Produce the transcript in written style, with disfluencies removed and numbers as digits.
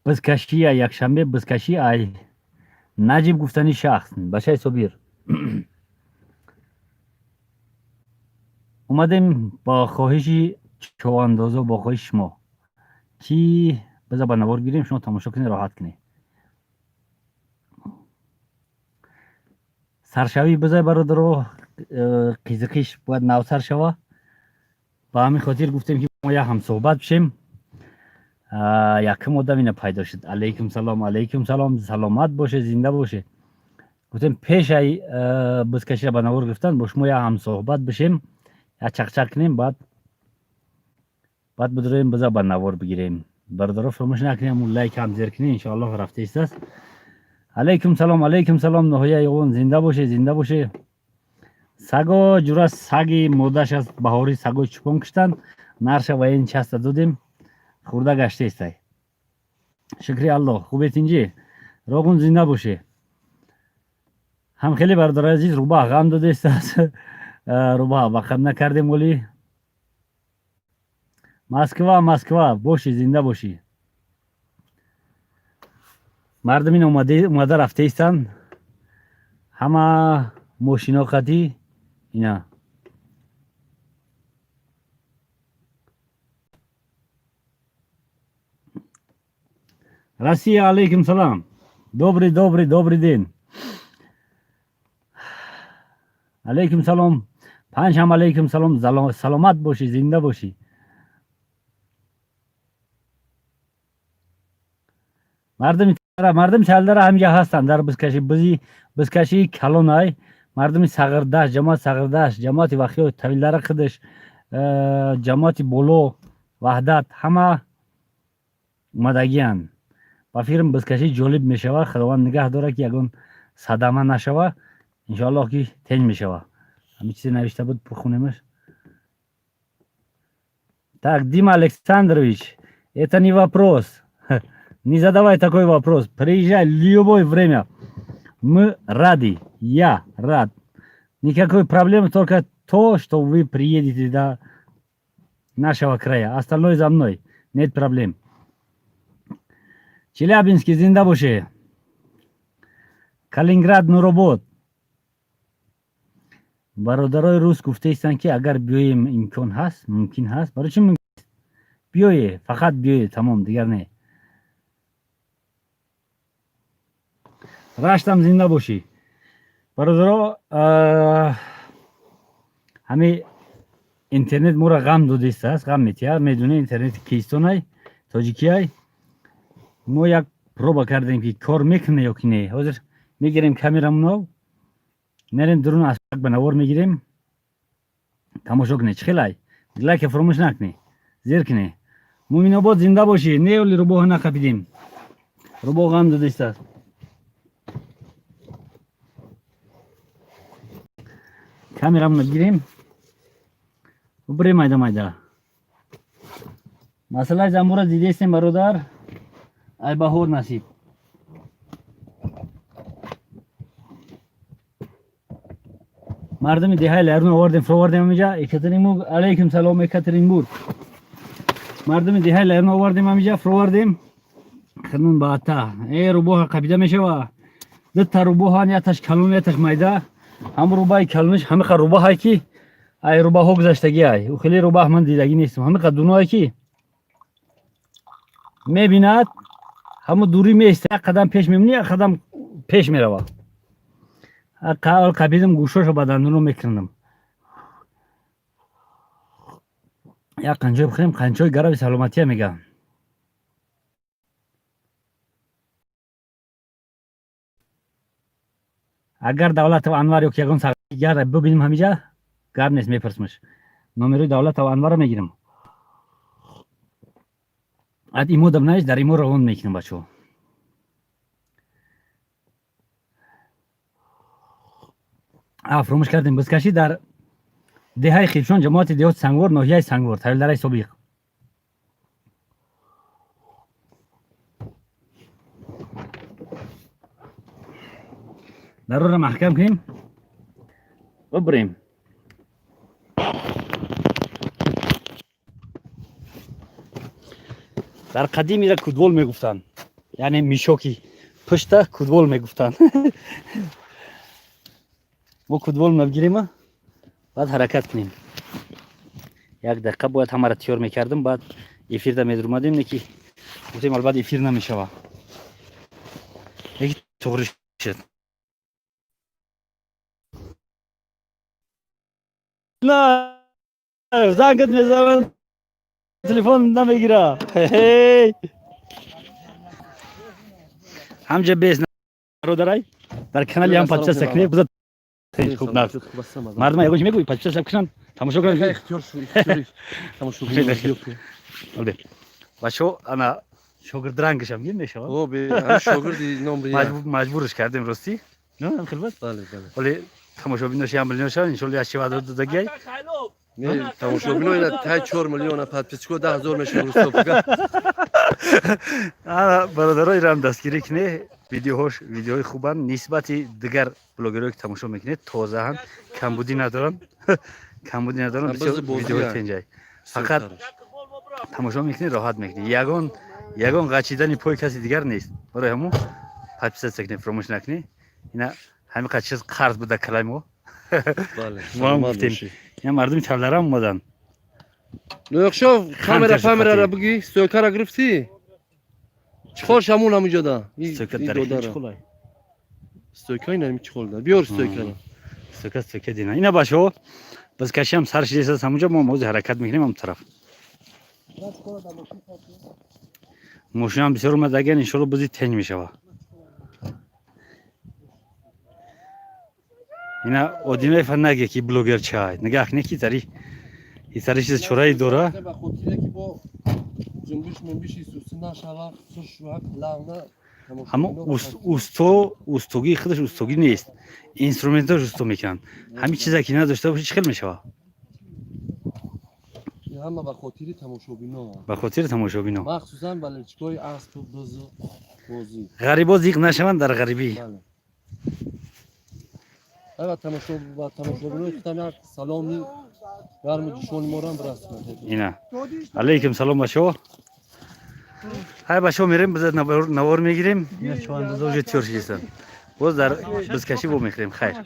Бизкашӣ ай якшанбе, бизкашӣ ай Наҷиб гуфтани шахс, бачаи Собир. Омадем ба хоҳиши човандозо, бо хоҳиши шумо, ки биза ба навор гирем, шумо тамошо кунед, роҳат кунед. Саршавии бизай, бародаро, қизиқиш бояд навсар шава. Ба ҳамин хотир гуфтем, ки мо як ҳамсӯҳбат бишем. Якум одам ина пайдо шуд. Алайкум салом, алайкум салом, саломат боше, зинда боше. Гуфтем, пешай бизкаширо ба навор гирифтан, бо шумо як ҳамсӯҳбат бишем, як чақчақ кунем, баъд бидроем, биза ба навор бигирем. Бародаро, фаромӯш накунем, лайк ҳам зер кунем, иншоаллоҳ рафта истааст. Алайкум салом, алайкум салом, ноҳияи Ёвон, зинда боше, зинда боше. Саго ҷура саги модаш аст, баҳорӣ сагои чупон куштанд, нарша ва ин часта додем, хӯрда гаштаистай. Шукри Аллоҳ, хубе, тинҷӣ, Роғун, зинда боше. Ҳам хеле, бародари азиз, рӯбаҳ ғам додааст, рӯбаҳ вақат накардем оли. Москва, Москва бошӣ, зинда бошӣ. Мардум ин омада рафтаистанд, ҳама мошиноқатӣ ина. Россия, алейкум салам. Добрый, добрый, добрый день. Алейкум салом. Панҷ ҳам алейкум салом, саломат бошӣ, зинда бошӣ. Мардуми Салдара ҳамиҷа ҳастанд дар бизкашӣ, бизи бизкашии калонай, мардуми Сағирдашт, ҷамоати Сағирдашт, ҷамоати Вахиё, Тавилдара қидиш, ҷамоати Боло, Ваҳдат, ҳама омадагианд. Ба фикрам, бизкашӣ ҷолиб мешава, Худованд нигаҳ дорад, ки ягон садама нашава, иншоаллоҳ, ки тенҷ мешава. Ҳамин чизе навишта буд, бихонемаш. Так, Дима Александрович, это не вопрос. Не задавай такой вопрос. Приезжай любое время. Мы рады. Я рад. Никакой проблемы, только то, что вы приедете до нашего края. Остальное за мной. Нет проблем. Челябинский, зинда боше. Калининград, Нуробод. Бародарои рус гуфтаистанд, ки агар биёем, имкон ҳаст, мумкин ҳаст. Барои чӣ мумкин? Биёе, фақат биёе, тамом, дигар не. Раштам, зинда бошӣ. Бародаро, ҳами интернет моро ғам додистааст, ғам метиҳад. Медонед, интернети кистонай, тоҷикиай. Мо як проба кардем, ки кор мекуне ё ки не. Ҳозир мегирем камерамоно, мерем дурун, аз ба навор мегирем, тамошо кунед, чӣ хелай. Лайка фаромӯш накунӣ, зер кунӣ. Муминобод, зинда бошӣ. Не, оли рӯбоҳа нақапидем, рӯбоҳ ғам додистааст. Камерамоно бигирем, бирем майда майда. Масъалаи замбура дидестем, бародар, ай баҳор насиб. Мардуми деҳаи Лайрун овардем, фуровардем ҳамиҷа. Екатеринбург, алейкум салом, Екатеринбург. Мардуми деҳаи Лайрун овардем ҳамиҷа, фуровардем. Хинун баата э рӯбоҳа қапида мешава. Дута рӯбоҳан, яташ калон, яташ майда. Ҳам рӯбаи калониш ҳамиқа рӯбаҳай, ки ай рӯбаҳо гузаштагӣ ай. Ӯ хеле рӯбаҳ ман дидагӣ нестам. Ҳамиқа дуное, ки мебинад, ҳамо дурӣ меиста, як қадам пеш мемонӣ, як қадам пеш мерава. Қапидам, гӯшошо ба дандуно мекунам. Як қанчой бихӯрем, қанчои гарави саломатия мегӯям. Агар Давлатов Анвар ё ки ягон дигар бибинем ҳамиҷа, гап нест, мепурсмаш. Номерои Давлатов Анварро мегирам. Ад имо дам навис, дар имо равон мекунам, бачаҳо. А, фаромӯш кардем, бизкашӣ дар деҳаи Хиршон, ҷамоати деҳоти Сангвор, ноҳияи Сангвор, Тавилдараи собиқ. Дарора маҳкам кунем, бибурем. Дар қадим ира кудвол мегуфтанд. Яъне мешоки пушта кудвол мегуфтанд. Мо кудвол набгирема, баъд ҳаракат кунем. Як дақиқа бояд ҳамаро тиёр мекардем, баъд эфирда медурмадем, не ки гуфтем, албатта, эфир намешава. Яки туғри шуд. На, зангат мезанам, телефон намегира. Ҳей. Ҳамҷа бес бародарай, дар канали ҳам подписаться кунед, биза хуб на. Мардум ягон чи мегӯй, подписаться кунанд, тамошо кунанд. Ихтиёр шу, ихтиёри тамошо. Хеле, хеле. Бале. Бачо, ана шогирдрангашам гир мешавад. О, бе, ҳамин шогирди номри як. Маҷбурш кардем, ростӣ. Ну, хилбат. Бале. Вале тамошобинош ям миллион шавад, иншолло, як чи ваъда додагиай. Не, тамошобино ина тай 4 миллиона, подписчико 10 ҳазор мешавад, рустопка. Ана бародаро, ирам дастгирӣ кунед, видеоҳош видеоҳои хубанд, нисбати дигар блогерое ки тамошо мекунед, тозаанд, камбудӣ надоранд, камбудӣ надоранд. Ҳам бисёр баъзе бозианд. Видеоҳои тенҷай фақат тамошо мекунед, роҳат мекунед, ягон ғачидани пои каси дигар нест. Барои ҳамун подписаться кунед, фаромӯш накунед. Ина ҳамин қадр чиз қарз буда калай мо. Бале. Мо ҳам Саломат гуфтем. бошӣ. Ина мардуми тавларам омаданд. Нӯхшо, камера Хантер памерара шуқати. Буги, стойкара гирифтӣ? Чиқор шамун ҳамуҷода. Стойка И дар додара. чиқулай. Стойка ина чиқол да. Биёр стойкара. Стойка, стойка дина. Ина башо бизкашиам сар шидеса ҳамуҷа, мо мози ҳаракат мекунем ҳам тараф. Мошинам бисёр омадагиан, иншолло, бузи тенҷ мешава. Ина одинаефа наге ки блогер чай нигаҳ не ки тари итари чиз чораи дора. Ба хотире ки бо ҷунбиш мунбиши сусӣ нашава, суш шуак лағна. Ҳамо усто, устогии худаш устогӣ нест, инструментош усто мекунанд. Ҳамин чизе ки надошта боши, чӣ хел мешава? Ҳама ба хотири тамошобино. Ба хотири тамошобино. Махсусан болельщикои аспу бизу бозӣ. Ғарибо зиқ нашаванд дар ғарибӣ. Бале. Ай, ба тамошобинои худам як саломи гарму ҷӯшони моро бирасонад. Ина алейкум салом, бачаҳо. Ҳай, бачаҳо, мерем, биза навор мегирем. Ина чо андоза уже тиёр шидистанд, боз дар бизкашӣ бо мехӯрем. Хайр.